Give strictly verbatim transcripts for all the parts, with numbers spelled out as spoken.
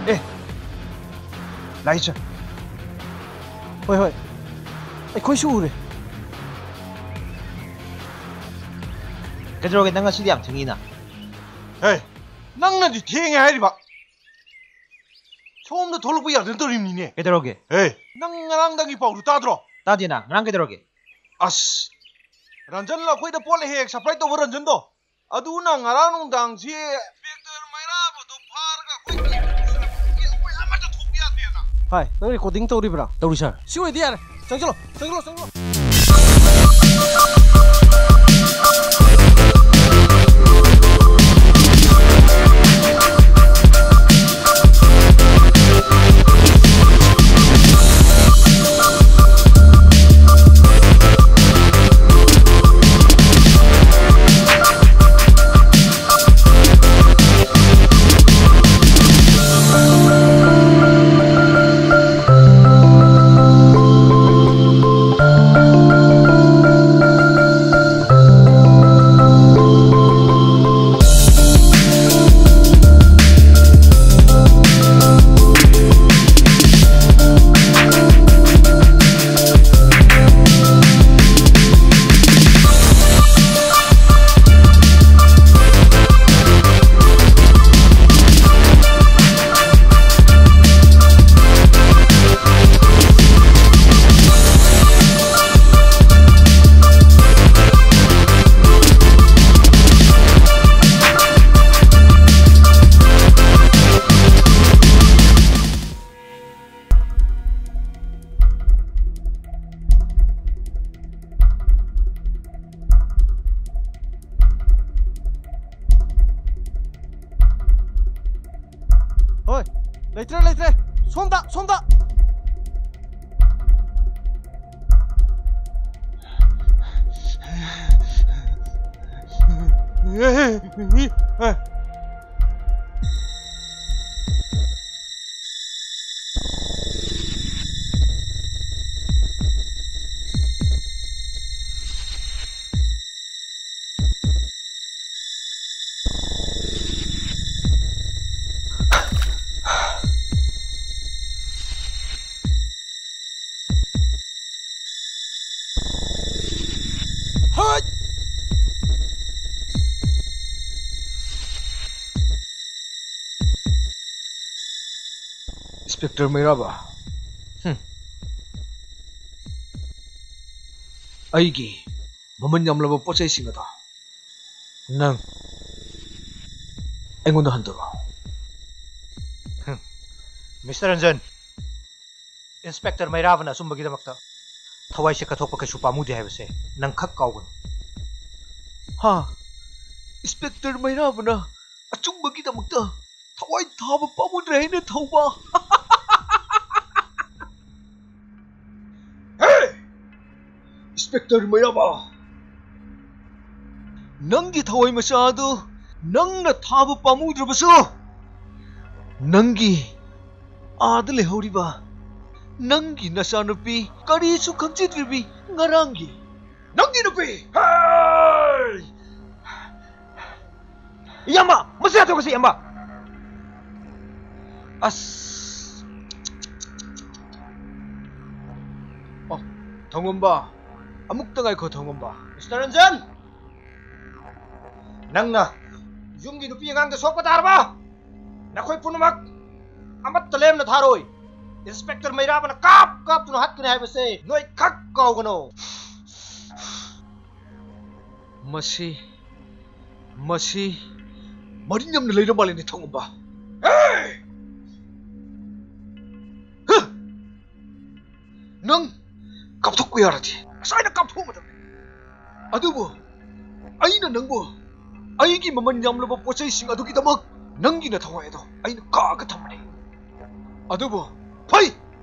ꯑꯦ, ꯂꯥꯛꯏ ꯁꯥꯔ꯫ ꯍꯣꯏ, ꯍꯣꯏ, ꯑꯩꯈꯣꯏꯁꯨ ꯎꯔꯦ꯫ ꯀꯩꯗꯧꯔꯒꯦ? ꯅꯪ ꯉꯁꯤꯗꯤ ꯌꯥꯝ ꯊꯦꯡꯉꯤꯅ꯫ ꯍꯦ, ꯅꯪꯅꯗꯤ ꯊꯦꯡꯉꯦ ꯍꯥꯏꯔꯤꯕ꯫ ꯁꯣꯝꯗ ꯊꯣꯛꯂꯛꯄ ꯌꯥꯗꯅ ꯇꯧꯔꯤꯕꯅꯤꯅꯦ꯫ ꯀꯩꯗꯧꯔꯒꯦ? ꯍꯦ, ꯅꯪ ꯉꯔꯥꯡꯗꯒꯤ ꯄꯥꯎꯗꯨ ꯇꯥꯗ꯭ꯔꯣ? ꯇꯥꯗꯦꯅ꯫ ꯉꯔꯥꯡ ꯀꯩꯗꯧꯔꯒꯦ? ꯑꯁ, ꯔꯟꯖꯟ, ꯑꯩꯈꯣꯏꯗ ꯄꯣꯠ ꯍꯦꯛ ꯍꯦꯛ ꯁꯄ꯭ꯂꯥꯏ ꯇꯧꯕ ꯔꯟꯖꯟꯗꯣ, ꯑꯗꯨꯅ ꯉꯔꯥꯡ ꯅꯨꯡꯗꯥꯡꯁꯤ ꯏꯟꯁꯄꯦꯛꯇꯔ ꯃꯩꯔꯥꯕꯗꯣ ꯐꯥꯔꯒ ꯑꯩꯈꯣꯏ ꯑꯩꯈꯣꯏ ꯑꯃꯠꯇ ꯊꯣꯛꯄ ꯌꯥꯗꯦꯅ꯫ ꯍꯥꯏ, ꯅꯪ ꯔꯦꯀꯣꯔꯗꯤꯡ ꯇꯧꯔꯤꯕ꯭ꯔꯥ? ꯇꯧꯔꯤ, ꯁꯥꯔ꯫ ꯁꯤ ꯑꯣꯏꯗꯤ ꯌꯥꯔꯦ꯫ ꯆꯪꯁꯤꯜꯂꯣ, ꯆꯪꯁꯤꯜꯂꯣ, ꯆꯪꯁꯤꯜꯂꯣ꯫ ꯍꯣꯏ, ꯂꯩꯇ꯭ꯔꯦ, ꯂꯩꯇ꯭ꯔꯦ꯫ ꯁꯣꯝꯗ, ꯁꯣꯝꯗ! ꯍꯠ! ꯏꯟꯁꯄꯦꯛꯇꯔ ꯃꯩꯔꯥꯕ꯫ ꯍꯨꯝ꯫ ꯑꯩꯒꯤ ꯃꯃꯜ ꯌꯥꯝꯂꯕ ꯄꯣꯠ ꯆꯩꯁꯤꯡ ꯑꯗꯣ ꯅꯪ ꯑꯩꯉꯣꯟꯗ ꯍꯟꯗꯣꯔꯛꯑꯣ꯫ ꯍꯨꯝ꯫ ꯃꯤꯁꯇꯔ ꯔꯟꯖꯟ, ꯏꯟꯁꯄꯦꯛꯇꯔ ꯃꯩꯔꯥꯕꯅ ꯑꯆꯨꯝꯕꯒꯤꯗꯃꯛꯇ ꯊꯋꯥꯏꯁꯦ ꯀꯠꯊꯣꯛꯄ ꯀꯩꯁꯨ ꯄꯥꯝꯃꯨꯗꯦ ꯍꯥꯏꯕꯁꯦ ꯅꯪ ꯈꯛ ꯀꯥꯎꯒꯅꯨ꯫ ꯍꯥ? ꯏꯟꯁꯄꯦꯛꯇꯔ ꯃꯩꯔꯥꯕꯅ ꯑꯆꯨꯝꯕꯒꯤꯗꯃꯛꯇ ꯊꯋꯥꯏ ꯊꯥꯕ ꯄꯥꯝꯃꯨꯗ꯭ꯔꯦ ꯍꯥꯏꯅ ꯊꯧꯕ? ꯍꯦ! ꯏꯟꯁꯄꯦꯛꯇꯔ ꯃꯩꯔꯥꯕ, ꯅꯪꯒꯤ ꯊꯋꯥꯏ ꯃꯆꯥ ꯑꯗꯨ ꯅꯪꯅ ꯊꯥꯕ ꯄꯥꯝꯃꯨꯗ꯭ꯔꯕꯁꯨ, ꯅꯪꯒꯤ ꯑꯥꯗ ꯂꯩꯍꯧꯔꯤꯕ ꯅꯪꯒꯤ ꯅꯆꯥꯅꯨꯄꯤ, ꯀꯔꯤꯁꯨ ꯈꯪꯖꯗ꯭ꯔꯤꯕꯤ ꯉꯔꯥꯡꯒꯤ ꯅꯪꯒꯤ ꯅꯨꯄꯤ! ꯍꯦ! ꯏꯌꯥꯝꯕ, ꯃꯁꯤ ꯍꯥꯠꯇꯣꯛꯈ꯭ꯔꯁꯤ, ꯏꯌꯥꯝꯕ꯫ ꯑꯁ꯫ ꯑꯣ, ꯊꯣꯡꯉꯝꯕ꯫ ꯑꯃꯨꯛꯇ ꯉꯥꯏꯈꯣ, ꯊꯣꯡꯉꯝꯕ꯫ ꯃꯤꯁꯇꯔ ꯔꯟꯖꯟ! ꯅꯪꯅ ꯌꯨꯝꯒꯤ ꯅꯨꯄꯤ ꯑꯉꯥꯡꯗ ꯁꯣꯛꯄ ꯇꯥꯔꯕ? ꯅꯈꯣꯏ ꯄꯨꯝꯅꯃꯛ ꯑꯃꯠꯇ ꯂꯦꯝꯅ ꯊꯥꯔꯣꯏ꯫ ꯏꯟꯁꯄꯦꯛꯇꯔ ꯃꯩꯔꯥꯕꯅ ꯀꯥꯞ ꯀꯥꯞꯇꯨꯅ ꯍꯥꯠꯀꯅꯤ ꯍꯥꯏꯕꯁꯦ ꯅꯣꯏ ꯈꯛ ꯀꯥꯎꯒꯅꯨ꯫ ꯃꯁꯤ, ꯃꯁꯤ ꯃꯔꯤ ꯌꯥꯝꯅ ꯂꯩꯔ ꯃꯥꯜꯂꯦꯅꯦ, ꯊꯣꯡꯉꯝꯕ꯫ ꯍꯦ! ꯍ! ꯅꯪ ꯀꯥꯞꯊꯣꯛꯄ ꯌꯥꯔꯗꯤ ꯉꯁꯥꯏꯅ ꯀꯥꯞꯊꯣꯛꯑꯝꯃꯗꯕꯅꯤ꯫ ꯑꯗꯨꯕꯨ ꯑꯩꯅ ꯅꯪꯕꯨ ꯑꯩꯒꯤ ꯃꯃꯜ ꯌꯥꯝꯂꯕ ꯄꯣꯠ ꯆꯩꯁꯤꯡ ꯑꯗꯨꯒꯤꯗꯃꯛ ꯅꯪꯒꯤ ꯅꯊꯋꯥꯏ ꯑꯗꯣ ꯑꯩꯅ ꯀꯛꯑꯒ ꯊꯝꯕꯅꯤ꯫ ꯑꯗꯨꯕꯨ ꯐꯩ,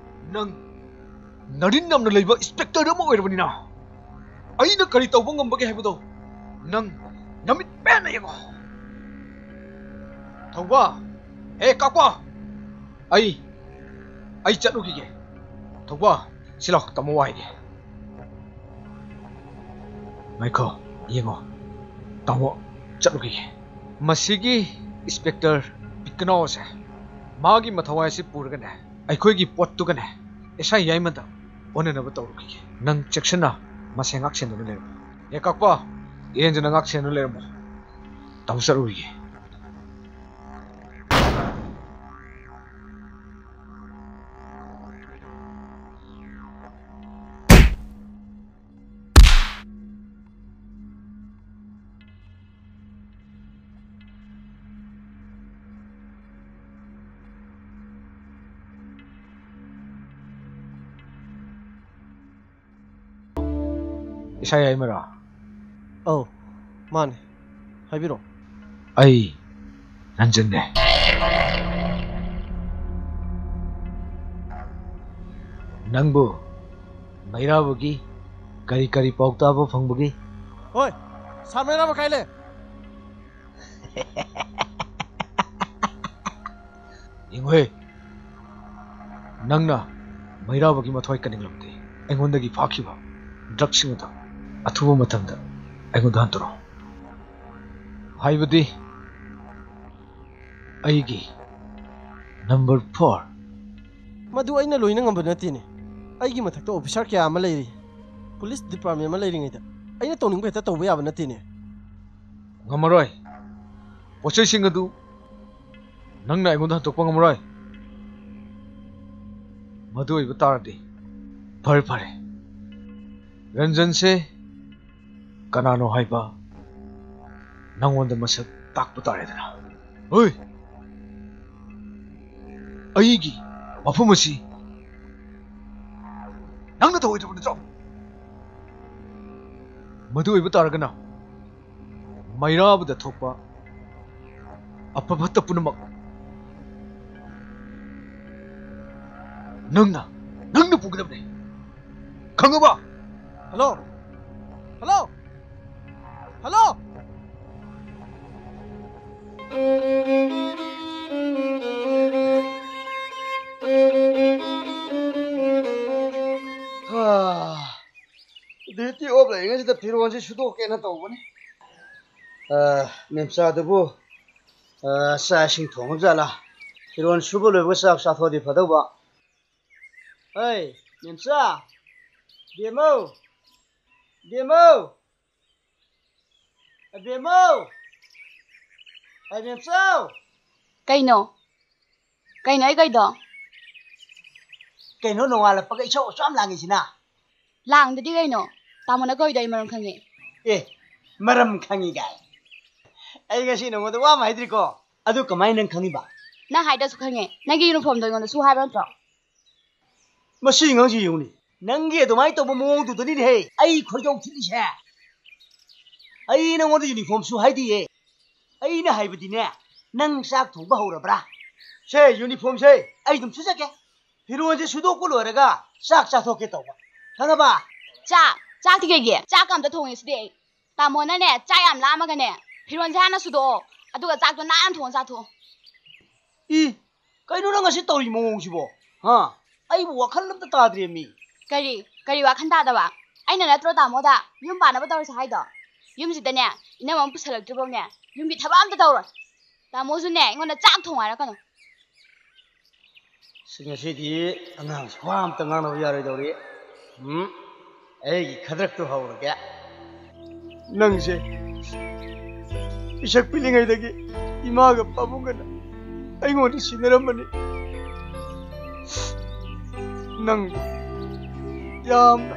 ꯅꯪ ꯅꯔꯤꯟ ꯅꯝꯅ ꯂꯩꯕ ꯏꯟꯁꯄꯦꯛꯇꯔ ꯑꯃ ꯑꯣꯏꯔꯕꯅꯤꯅ ꯑꯩꯅ ꯀꯔꯤ ꯇꯧꯕ ꯉꯝꯕꯒꯦ ꯍꯥꯏꯕꯗꯣ ꯅꯪ ꯅꯃꯤꯠ ꯄꯦꯟꯅ ꯌꯦꯡꯉꯣ꯫ ꯊꯧꯕ, ꯍꯦ ꯀꯥꯛꯄ, ꯑꯩ ꯑꯩ ꯆꯠꯂꯨꯈꯤꯒꯦ꯫ ꯊꯧꯕ, ꯁꯤ ꯂꯥꯎ, ꯇꯥꯃꯣ ꯋꯥ ꯍꯥꯏꯒꯦ꯫ ꯉꯥꯏꯈꯣ, ꯌꯦꯡꯉꯣ, ꯇꯥꯃꯣ ꯆꯠꯂꯨꯈꯤꯒꯦ꯫ ꯃꯁꯤꯒꯤ ꯏꯟꯁꯄꯦꯛꯇꯔ ꯄꯤꯛꯀꯅꯥꯎ ꯑꯁꯦ ꯃꯥꯒꯤ ꯃꯊꯧ ꯍꯥꯏꯁꯤ ꯄꯨꯔꯒꯅꯦ, ꯑꯩꯈꯣꯏꯒꯤ ꯄꯣꯠꯇꯨꯒꯅꯦ ꯑꯦꯁ ꯑꯥꯏ ꯌꯥꯏꯃꯗ ꯑꯣꯟꯅꯅꯕ ꯇꯧꯔꯨꯈꯤꯒꯦ꯫ ꯅꯪ ꯆꯦꯛꯁꯤꯟꯅ ꯃꯁꯦ ꯉꯥꯛ ꯁꯦꯟꯗꯨꯅ ꯂꯩꯔꯝꯃꯣ꯫ ꯍꯦ ꯀꯥꯛꯄ, ꯌꯦꯟꯁꯤꯅ ꯉꯥꯛ ꯁꯦꯟꯗꯨꯅ ꯂꯩꯔꯝꯃꯣ꯫ ꯇꯥꯃꯣ ꯆꯠꯂꯨꯈꯤꯒꯦ꯫ ꯏꯁꯥ ꯌꯥꯏꯃꯔꯣ? ꯑꯧ, ꯃꯥꯅꯦ꯫ ꯍꯥꯏꯕꯤꯔꯛꯑꯣ꯫ ꯑꯩ ꯔꯟꯖꯟꯅꯦ꯫ ꯅꯪꯕꯨ ꯃꯩꯔꯥꯕꯒꯤ ꯀꯔꯤ ꯀꯔꯤ ꯄꯥꯎ ꯇꯥꯕ ꯐꯪꯕꯒꯦ? ꯍꯣꯏ, ꯁꯥꯔ ꯃꯩꯔꯥꯕ ꯀꯥꯏ ꯂꯩ? ꯌꯦꯡꯉꯨꯍꯦ, ꯅꯪꯅ ꯃꯩꯔꯥꯕꯒꯤ ꯃꯊ꯭ꯋꯥꯏ ꯀꯟꯅꯤꯡꯂꯕꯗꯤ ꯑꯩꯉꯣꯟꯗꯒꯤ ꯐꯥꯈꯤꯕ ꯗ꯭ꯔꯒꯁꯤꯡ ꯑꯗꯨ ꯑꯊꯨꯕ ꯃꯇꯝꯗ ꯑꯩꯉꯣꯟꯗ ꯍꯟꯗꯣꯔꯛꯑꯣ꯫ ꯍꯥꯏꯕꯗꯤ ꯑꯩꯒꯤ ꯅꯝꯕꯔ ꯐꯣꯔ꯫ ꯃꯗꯨ ꯑꯩꯅ ꯂꯣꯏꯅ ꯉꯝꯕ ꯅꯠꯇꯦꯅꯦ꯫ ꯑꯩꯒꯤ ꯃꯊꯛꯇ ꯑꯣꯐꯤꯁꯥꯔ ꯀꯌꯥ ꯑꯃ ꯂꯩꯔꯤ꯫ ꯄꯨꯂꯤꯁ ꯗꯤꯄꯥꯔꯠꯃꯦꯟ ꯑꯃ ꯂꯩꯔꯤꯉꯩꯗ ꯑꯩꯅ ꯇꯧꯅꯤꯡꯕ ꯍꯦꯛꯇ ꯇꯧꯕ ꯌꯥꯕ ꯅꯠꯇꯦꯅꯦ꯫ ꯉꯝꯃꯔꯣꯏ꯫ ꯄꯣꯠ ꯆꯩꯁꯤꯡ ꯑꯗꯨ ꯅꯪꯅ ꯑꯩꯉꯣꯟꯗ ꯍꯟꯗꯣꯛꯄ ꯉꯝꯃꯔꯣꯏ꯫ ꯃꯗꯨ ꯑꯣꯏꯕ ꯇꯥꯔꯗꯤ ꯐꯔꯦ ꯐꯔꯦ꯫ ꯔꯟꯖꯟꯁꯦ ꯀꯅꯥꯅꯣ ꯍꯥꯏꯕ ꯅꯪꯉꯣꯟꯗ ꯃꯁꯛ ꯇꯥꯛꯄ ꯇꯥꯔꯦꯗꯅ꯫ ꯍꯣꯏ, ꯑꯩꯒꯤ ꯃꯐꯝ ꯑꯁꯤ ꯅꯪꯅ ꯇꯧꯔꯣꯏꯗꯕ ꯅꯠꯇ꯭ꯔꯣ? ꯃꯗꯨ ꯑꯣꯏꯕ ꯇꯥꯔꯒꯅ ꯃꯩꯔꯥꯕꯗ ꯊꯣꯛꯄ ꯑꯐ ꯐꯠꯇ ꯄꯨꯝꯅꯃꯛ ꯅꯪꯅ, ꯅꯪꯅ ꯄꯨꯒꯗꯕꯅꯦ꯫ ꯈꯪꯉꯕ? Hello? Hello? Hello? Duty off ꯂꯩꯔꯤꯉꯩꯁꯤꯗ ꯐꯤꯔꯣꯜꯁꯤ ꯁꯨꯗꯣꯛꯀꯦꯅ ꯇꯧꯕꯅꯤ꯫ ꯑ, ꯃꯦꯝꯆꯥꯗꯨꯕꯨ, ꯑ, ꯆꯥꯛ ꯏꯁꯤꯡ ꯊꯣꯡꯉꯕ ꯖꯥꯠꯂꯥ? ꯐꯤꯔꯣꯜ ꯁꯨꯕ ꯂꯣꯏꯕꯒ ꯆꯥꯛ ꯆꯥꯊꯣꯛꯑꯗꯤ ꯐꯗꯧꯕ꯫ ꯍꯩ, ꯃꯦꯝꯆꯥ! ꯕꯦꯝꯃꯧ! ꯕꯦꯝꯃꯧ! ꯑ, ꯕꯦꯝꯃꯧ! ꯑ, ꯃꯦꯝꯆꯥ! ꯀꯩꯅꯣ? ꯀꯩꯅꯣ ꯑꯩ ꯀꯩꯗꯣ? ꯀꯩꯅꯣ ꯅꯣꯡꯉꯥꯜꯂꯛꯄꯒ ꯏꯁꯧ ꯑꯁꯨꯛ ꯌꯥꯝ ꯂꯥꯡꯉꯤꯁꯤꯅ? ꯂꯥꯡꯗꯗꯤ ꯀꯩꯅꯣ? ꯇꯥꯃꯣꯅ ꯀꯧꯏꯗꯣ ꯑꯩ ꯃꯔꯝ ꯈꯪꯉꯦ꯫ ꯑꯦ, ꯃꯔꯝ ꯈꯪꯉꯤ ꯀꯥꯏ? ꯑꯩ ꯉꯁꯤ ꯅꯉꯣꯟꯗ ꯋꯥ ꯑꯃ ꯍꯥꯏꯗ꯭ꯔꯤꯀꯣ? ꯑꯗꯨ ꯀꯃꯥꯏꯅ ꯅꯪ ꯈꯪꯉꯤꯕ? ꯅꯪ ꯍꯥꯏꯗ꯭ꯔꯁꯨ ꯈꯪꯉꯦ꯫ ꯅꯪꯒꯤ ꯌꯨꯅꯤꯐꯣꯔꯝꯗꯣ ꯑꯩꯉꯣꯟꯗ ꯁꯨ ꯍꯥꯏꯕ ꯅꯠꯇ꯭ꯔꯣ? ꯃꯁꯤ ꯑꯉꯥꯡꯁꯤ ꯌꯦꯡꯉꯨꯅꯦ꯫ ꯅꯪꯒꯤ ꯑꯗꯨꯃꯥꯏꯅ ꯇꯧꯕ ꯃꯑꯣꯡꯗꯨꯗꯅꯤꯅꯦꯍꯦ ꯑꯩ ꯈꯣꯏꯗꯧ ꯊꯤꯠꯂꯤꯁꯦ꯫ ꯑꯩ ꯅꯉꯣꯟꯗ ꯌꯨꯅꯤꯐꯣꯔꯝ ꯁꯨ ꯍꯥꯏꯗꯤꯌꯦ꯫ ꯑꯩꯅ ꯍꯥꯏꯕꯗꯤꯅꯦ, ꯅꯪ ꯆꯥꯛ ꯊꯣꯡꯕ ꯍꯧꯔꯕ꯭ꯔꯥ? ꯁꯦ, ꯌꯨꯅꯤꯐꯣꯔꯝꯁꯦ ꯑꯩ ꯑꯗꯨꯝ ꯁꯨꯖꯒꯦ꯫ ꯐꯤꯔꯣꯜꯁꯦ ꯁꯨꯗꯣꯛꯄ ꯂꯣꯏꯔꯒ ꯆꯥꯛ ꯆꯥꯊꯣꯛꯀꯦ ꯇꯧꯕ꯫ ꯈꯪꯉꯕ? ꯆꯥꯛ? ꯆꯥꯛꯇꯤ ꯀꯩꯒꯤ? ꯆꯥꯛ ꯑꯝꯇ ꯊꯣꯡꯉꯤꯁꯤꯗꯤ ꯑꯩ꯫ ꯇꯥꯃꯣꯅꯅꯦ, ꯆꯥꯛ ꯌꯥꯝ ꯂꯥꯝꯃꯒꯅꯦ, ꯐꯤꯔꯣꯜꯁꯦ ꯍꯥꯟꯅ ꯁꯨꯗꯣꯛꯑꯣ, ꯑꯗꯨꯒ ꯆꯥꯛꯇꯣ ꯅꯥꯟꯅ ꯊꯣꯡꯉ ꯆꯥꯊꯣꯛꯑꯣ꯫ ꯏ, ꯀꯩꯅꯣ ꯅꯪ ꯉꯁꯤ ꯇꯧꯔꯤ ꯃꯑꯣꯡꯁꯤꯕꯣ? ꯍꯥ? ꯑꯩꯕꯨ ꯋꯥꯈꯜ ꯑꯝꯇ ꯇꯥꯗ꯭ꯔꯦꯃꯤ꯫ ꯀꯔꯤ? ꯀꯔꯤ ꯋꯥꯈꯜ ꯇꯥꯗꯕ? ꯑꯩꯅ ꯅꯠꯇ꯭ꯔꯣ ꯇꯥꯃꯣꯗ ꯌꯨꯝ ꯄꯥꯟꯅꯕ ꯇꯧꯔꯁꯦ ꯍꯥꯏꯗꯣ? ꯌꯨꯝꯁꯤꯗꯅꯦ, ꯏꯅꯝꯃ ꯑꯃ ꯄꯨꯁꯜꯂꯛꯇ꯭ꯔꯤꯐꯥꯎꯅꯦ, ꯌꯨꯝꯒꯤ ꯊꯕꯛ ꯑꯝꯇ ꯇꯧꯔꯣꯏ꯫ ꯇꯥꯃꯣꯁꯨꯅꯦ, ꯑꯩꯉꯣꯟꯗ ꯆꯥꯛ ꯊꯣꯡꯉꯣ ꯍꯥꯏꯔꯛꯀꯅꯨ꯫ ꯁꯤ ꯉꯁꯤꯗꯤ ꯑꯉꯥꯡꯁꯤ ꯋꯥ ꯑꯝꯇ ꯉꯥꯡꯅꯕ ꯌꯥꯔꯣꯏꯗꯧꯔꯤ꯫ ꯎꯝ, ꯑꯩꯒꯤ ꯈꯗ꯭ꯔꯛꯇꯨ ꯍꯧꯔꯒꯦ꯫ ꯅꯪꯁꯦ ꯄꯤꯁꯛ ꯄꯤꯛꯂꯤꯉꯩꯗꯒꯤ ꯏꯃꯥꯒ ꯄꯥꯕꯨꯡꯒꯅ ꯑꯩꯉꯣꯟꯗ ꯁꯤꯟꯅꯔꯝꯕꯅꯤ꯫ ꯅꯪ ꯌꯥꯝꯅ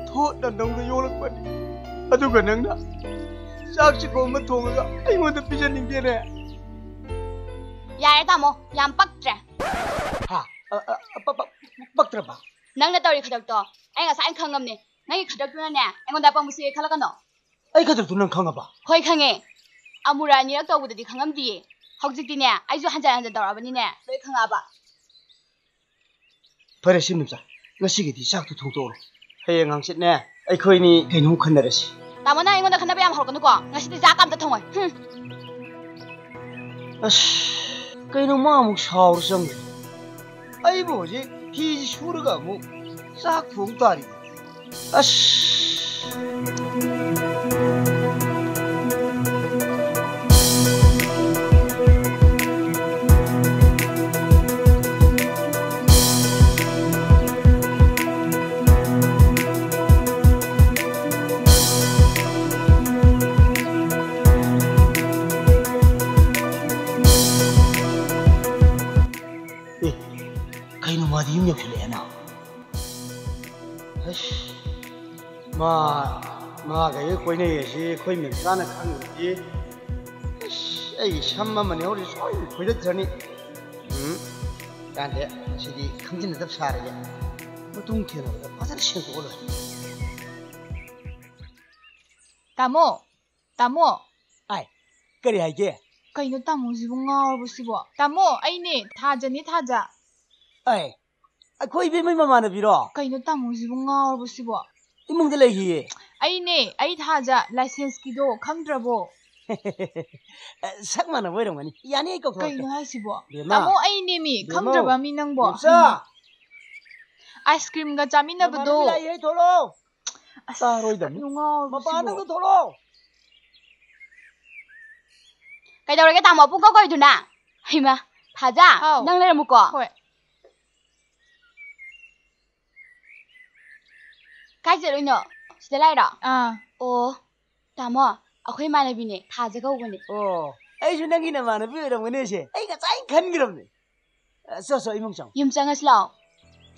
ꯊꯣꯠꯅ ꯅꯧꯅ ꯌꯣꯛꯂꯛꯄꯅꯤ꯫ ꯑꯗꯨꯒ ꯅꯪꯅ ꯆꯥꯛ ꯆꯤꯛꯄ ꯑꯃ ꯊꯣꯡꯉꯒ ꯑꯩꯉꯣꯟꯗ ꯄꯤꯖꯅꯤꯡꯗꯦꯅꯦ꯫ ꯌꯥꯔꯦ ꯇꯥꯃꯣ, ꯌꯥꯝ ꯄꯛꯇ꯭ꯔꯦ꯫ ꯍꯥ? ꯑ, ꯑ, ꯑ, ꯄ-, ꯄ-, ꯄꯛꯇ꯭ꯔꯕ? ꯅꯪꯅ ꯇꯧꯔꯤ ꯈꯗꯛꯇꯣ ꯑꯩ ꯉꯁꯥꯏꯅ ꯈꯪꯉꯝꯅꯦ꯫ ꯅꯪꯒꯤ ꯈꯗꯛꯇꯨꯅꯅꯦ ꯑꯩꯉꯣꯟꯗ ꯑꯄꯪꯕ ꯁꯤꯒꯦ ꯈꯜꯂꯛꯀꯅꯣ꯫ ꯑꯩ ꯈꯗꯛꯇꯨ ꯅꯪ ꯈꯪꯉꯕ? ꯍꯣꯏ ꯈꯪꯉꯦ꯫ ꯑꯃꯨꯔꯛ ꯑꯅꯤꯔꯛ ꯇꯧꯕꯗꯗꯤ ꯈꯪꯉꯝꯗꯤꯌꯦ꯫ ꯍꯧꯖꯤꯛꯇꯤꯅꯦ ꯑꯩꯁꯨ ꯍꯟꯖꯟ ꯍꯟꯖꯟ ꯇꯧꯔꯛꯑꯕꯅꯤꯅꯦ ꯂꯣꯏ ꯈꯪꯉꯛꯑꯕ꯫ ꯐꯔꯦ ꯁꯦ ꯃꯦꯝꯆꯥ, ꯉꯁꯤꯒꯤꯗꯤ ꯆꯥꯛꯇꯣ ꯊꯣꯡꯇꯣꯛꯑꯣ꯫ ꯍꯌꯦꯡ ꯍꯪꯆꯤꯠꯅꯦ ꯑꯩꯈꯣꯏꯅꯤ ꯀꯩꯅꯣꯝ ꯈꯟꯅꯔꯁꯤ꯫ ꯇꯥꯃꯣ, ꯅꯪ ꯑꯩꯉꯣꯟꯗ ꯈꯟꯅꯕ ꯌꯥꯝ ꯍꯧꯔꯛꯀꯅꯨꯀꯣ꯫ ꯉꯁꯤꯗꯤ ꯆꯥꯛ ꯑꯝꯇ ꯊꯣꯡꯉꯣꯏ꯫ ꯍꯨꯝ꯫ ꯑꯁ, ꯀꯩꯅꯣ ꯃꯥ ꯑꯃꯨꯛ ꯁꯥꯎꯔ ꯆꯪꯈ꯭ꯔꯦ꯫ ꯑꯩꯕꯨ ꯍꯧꯖꯤꯛ ꯐꯤꯁꯤ ꯁꯨꯔꯒ ꯑꯃꯨꯛ ꯆꯥꯛ ꯊꯣꯡ ꯇꯥꯔꯤ꯫ ꯑꯁ꯫ ꯑꯦ, ꯀꯩꯅꯣ ꯃꯥꯗꯤ ꯌꯨꯝ ꯌꯧꯁꯤꯜꯂꯛꯑꯦꯅ? ꯑꯁ, ꯃꯥ, ꯃꯥꯒ ꯑꯩꯒ ꯀꯣꯏꯅꯩ ꯍꯥꯏꯁꯤ ꯑꯩꯈꯣꯏ ꯃꯦꯝꯆꯥꯅ ꯈꯪꯉꯗꯤ, ꯑꯁ, ꯑꯩꯒꯤ ꯁꯝ ꯑꯃꯅꯤ ꯍꯧꯔꯤ ꯁꯣꯏꯗꯅ ꯐꯣꯏꯗꯠꯈ꯭ꯔꯅꯤ꯫ ꯎꯝ, ꯀꯥꯟꯗꯦ, ꯁꯤꯗꯤ ꯈꯪꯖꯤꯟꯅꯗꯕ ꯁꯥꯔꯒꯦ꯫ ꯃꯇꯨꯡ ꯊꯦꯡꯅꯕꯗ ꯐꯖꯅ ꯁꯦꯡꯗꯣꯛꯑ ꯂꯣꯏꯔꯦ꯫ ꯇꯥꯃꯣ, ꯇꯥꯃꯣ꯫ ꯑꯥꯏ, ꯀꯔꯤ ꯍꯥꯏꯒꯦ? ꯀꯩꯅꯣ ꯇꯥꯃꯣꯁꯤꯕꯨ ꯉꯥꯎꯔꯕꯣ ꯁꯤꯕꯣ? ꯇꯥꯃꯣ, ꯑꯩꯅꯦ, ꯊꯥꯖꯅꯦ, ꯊꯥꯖ꯫ ꯑꯥꯏ, ꯑꯩꯈꯣꯏ ꯏꯕꯦꯝꯃꯩ ꯃꯃꯥꯟꯅꯕꯤꯔꯣ? ꯀꯩꯅꯣ ꯇꯥꯃꯣꯁꯤꯕꯨ ꯉꯥꯎꯔꯕꯣ ꯁꯤꯕꯣ? ꯏꯃꯨꯡꯗ ꯂꯩꯈꯤꯌꯦ꯫ ꯑꯩꯅꯦ, ꯑꯩ ꯊꯥꯖ, ꯂꯥꯏꯁꯦꯟꯁꯀꯤꯗꯣ ꯈꯪꯗ꯭ꯔꯕꯣ? ꯁꯛ ꯃꯥꯟꯅꯕ ꯑꯣꯏꯔꯝꯒꯅꯤ꯫ ꯌꯥꯅꯤ, ꯑꯩ ꯀꯧꯊꯣꯔꯛꯀꯦ꯫ ꯀꯩꯅꯣ ꯍꯥꯏꯁꯤꯕꯣ? ꯕꯦꯝꯃ꯫ ꯇꯥꯃꯣ, ꯑꯩꯅꯦꯃꯤ, ꯕꯦꯝꯃꯧ꯫ ꯈꯪꯗ꯭ꯔꯕ ꯃꯤ ꯅꯪꯕꯣ? ꯕꯦꯝꯆꯥ꯫ ꯑꯥꯏꯁ ꯀ꯭ꯔꯤꯝꯒ ꯆꯥꯃꯤꯟꯅꯕꯗꯣ꯫ ꯅꯃꯥꯟꯅꯕꯤ ꯂꯥꯛꯏꯍꯦ, ꯊꯣꯛꯂꯛꯑꯣ꯫ ꯑꯁ, ꯇꯥꯔꯣꯏꯗꯕꯅꯤ꯫ ꯀꯩꯅꯣ ꯉꯥꯎꯔꯕꯣ ꯃꯄꯥꯟꯗ ꯁꯤꯕꯣ? ꯑꯝꯇ ꯊꯣꯛꯂꯛꯑꯣ꯫ ꯀꯩꯗꯧꯔꯒꯦ ꯇꯥꯃꯣ? ꯄꯨꯡ ꯀꯧ ꯀꯧꯏꯗꯨꯅ? ꯍꯩꯃꯥ, ꯊꯥꯖ, ꯍꯥꯎ꯫ ꯅꯪ ꯂꯩꯔꯝꯃꯨꯀꯣ꯫ ꯍꯣꯏ꯫ ꯀꯥꯏ ꯆꯠꯂꯨꯏꯅꯣ? ꯁꯤꯗ ꯂꯥꯛꯏꯔꯣ? ꯑꯥ꯫ ꯑꯣ, ꯇꯥꯃꯣ, ꯑꯩꯈꯣꯏ ꯏꯃꯥꯟꯅꯕꯤꯅꯦ, ꯊꯥꯖ ꯀꯧꯕꯅꯦ꯫ ꯑꯣ, ꯑꯩꯁꯨ ꯅꯪꯒꯤ ꯅꯃꯥꯟꯅꯕꯤ ꯑꯣꯏꯔꯝꯒꯅꯤ ꯁꯦ꯫ ꯑꯩ ꯉꯁꯥꯏ ꯈꯟꯈ꯭ꯔꯕꯅꯦ꯫ ꯑ, ꯆꯣ, ꯆꯣ, ꯏꯃꯨꯡ ꯆꯪꯉꯣ꯫ ꯌꯨꯝ ꯆꯪꯉꯁꯤ ꯂꯥꯛꯑꯣ꯫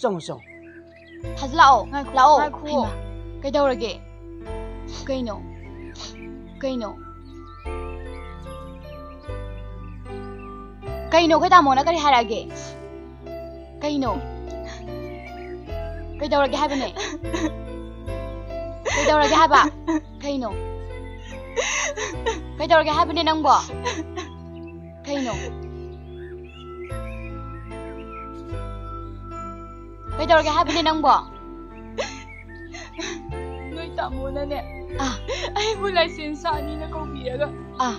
ꯆꯪꯉꯣ, ꯆꯪꯉꯣ꯫ ꯊꯥꯖ ꯂꯥꯛꯑꯣ꯫ ꯉꯥꯏꯈꯣ, ꯂꯥꯛꯑꯣ꯫ ꯉꯥꯏꯈꯣ꯫ ꯍꯩꯃꯥ, ꯀꯩꯗꯧꯔꯒꯦ? ꯀꯩꯅꯣ? ꯀꯩꯅꯣ? ꯀꯩꯅꯣ? ꯑꯩꯈꯣꯏ ꯇꯥꯃꯣꯅ ꯀꯔꯤ ꯍꯥꯏꯔꯛꯑꯒꯦ? ꯀꯩꯅꯣ? ꯀꯩꯗꯧꯔꯒꯦ ꯍꯥꯏꯕꯅꯦ? ꯀꯩꯗꯧꯔꯒꯦ ꯍꯥꯏꯕ? ꯀꯩꯅꯣ? ꯀꯩꯗꯧꯔꯒꯦ ꯍꯥꯏꯕꯅꯦ ꯅꯪꯕꯣ? ꯀꯩꯅꯣ? ꯀꯩꯗꯧꯔꯒꯦ ꯍꯥꯏꯕꯅꯦ ꯅꯪꯕꯣ? ꯅꯣꯏ ꯇꯥꯃꯣꯅꯅꯦ, ꯑꯥ꯫ ꯑꯩꯕꯨ ꯂꯥꯏꯁꯦꯟꯁ ꯁꯥꯅꯤꯅ ꯀꯧꯕꯤꯔꯒ, ꯑꯥ꯫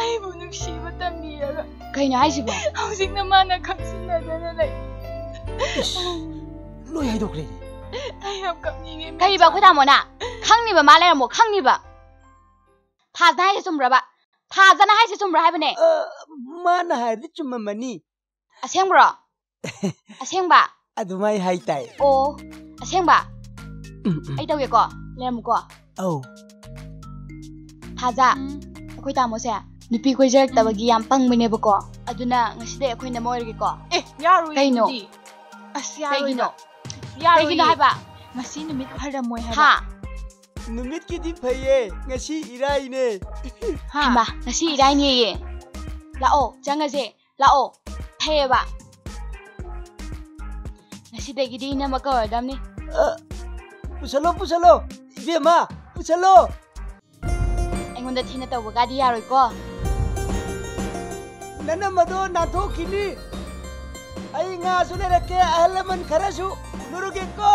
ꯑꯩꯕꯨ ꯅꯨꯡꯁꯤꯕ ꯇꯝꯕꯤꯔꯒ, ꯀꯩꯅꯣ ꯍꯥꯏꯁꯤꯕꯣ? ꯍꯧꯖꯤꯛꯅ ꯃꯥꯅ ꯈꯪꯖꯤꯟꯅꯗꯅ ꯂꯩ꯫ ꯏꯁ, ꯂꯣꯏ ꯍꯥꯏꯗꯣꯛꯈ꯭ꯔꯦꯅꯦ꯫ ꯑꯩ ꯌꯥꯝ ꯀꯞꯅꯤꯡꯉꯦ, ꯀꯔꯤꯕ, ꯃꯦꯝꯆꯥ? ꯑꯩꯈꯣꯏ ꯇꯥꯃꯣꯅ? ꯈꯪꯅꯤꯕ ꯃꯥ ꯂꯩꯔꯝꯃꯣ, ꯈꯪꯅꯤꯕ꯫ ꯊꯥꯖꯅ ꯍꯥꯏꯁꯦ ꯆꯨꯝꯕ꯭ꯔꯕ? ꯊꯥꯖꯅ ꯍꯥꯏꯁꯦ ꯆꯨꯝꯕ꯭ꯔꯥ ꯍꯥꯏꯕꯅꯦ? ꯑ, ꯃꯥꯅ ꯍꯥꯏꯔꯗꯤ ꯆꯨꯝꯃꯝꯃꯅꯤ꯫ ꯑꯁꯦꯡꯕ꯭ꯔꯣ? ꯑꯁꯦꯡꯕ? ꯑꯗꯨꯃꯥꯏ ꯍꯥꯏ ꯇꯥꯏ꯫ ꯑꯣ, ꯑꯁꯦꯡꯕ? ꯎꯝ, ꯎꯝ꯫ ꯑꯩ ꯇꯧꯒꯦꯀꯣ, ꯂꯩꯔꯝꯃꯨꯀꯣ꯫ ꯑꯧ꯫ ꯊꯥꯖ, ꯎꯝ꯫ ꯑꯩꯈꯣꯏ ꯇꯥꯃꯣꯁꯦ ꯅꯨꯄꯤ ꯀꯣꯏꯖꯔꯛꯇꯕꯒꯤ ꯌꯥꯝ ꯄꯪꯕꯅꯦꯕꯀꯣ꯫ ꯑꯗꯨꯅ ꯉꯁꯤꯗꯩ ꯑꯩꯈꯣꯏꯅ ꯃꯣꯏꯔꯒꯦꯀꯣ꯫ ꯑꯦ, ꯌꯥꯔꯣꯏ ꯀꯩꯅꯣ? ꯑꯗꯨꯗꯤ꯫ ꯑꯁ, ꯌꯥꯔꯣꯏꯕ꯫ ꯀꯩꯒꯤꯅꯣ? ꯌꯥꯔꯣꯏꯌꯦ꯫ ꯀꯩꯒꯤꯅꯣ ꯍꯥꯏꯕ? ꯉꯁꯤ ꯅꯨꯃꯤꯠ ꯐꯔꯝꯃꯣꯏ ꯍꯥꯏꯕ꯫ ꯍꯥ? ꯅꯨꯃꯤꯠꯀꯤꯗꯤ ꯐꯩꯌꯦ, ꯉꯁꯤ ꯏꯔꯥꯏꯅꯦ꯫ ꯍꯥ? ꯍꯩꯃꯥ, ꯉꯁꯤ ꯏꯔꯥꯏꯅꯦꯌꯦ꯫ ꯂꯥꯛꯑꯣ, ꯆꯪꯉꯁꯦ꯫ ꯂꯥꯛꯑꯣ꯫ ꯐꯩꯌꯦꯕ꯫ ꯉꯁꯤꯗꯒꯤꯗꯤ ꯏꯅꯝꯃ ꯀꯧꯔꯗꯝꯅꯤ꯫ ꯑ, ꯄꯨꯁꯜꯂꯣ, ꯄꯨꯁꯜꯂꯣ꯫ ꯏꯕꯦꯝꯃ, ꯄꯨꯁꯜꯂꯣ꯫ ꯑꯩꯉꯣꯟꯗ ꯊꯤꯅ ꯇꯧꯕꯒꯗꯤ ꯌꯥꯔꯣꯏꯀꯣ꯫ ꯅꯅꯝꯃꯗꯣ ꯅꯥꯟꯊꯣꯛꯈꯤꯅꯤ꯫ ꯑꯩ ꯉꯥꯁꯨ ꯂꯩꯔꯛꯀꯦ, ꯑꯍꯜ ꯂꯃꯟ ꯈꯔꯁꯨ ꯎꯅꯔꯨꯒꯦꯀꯣ꯫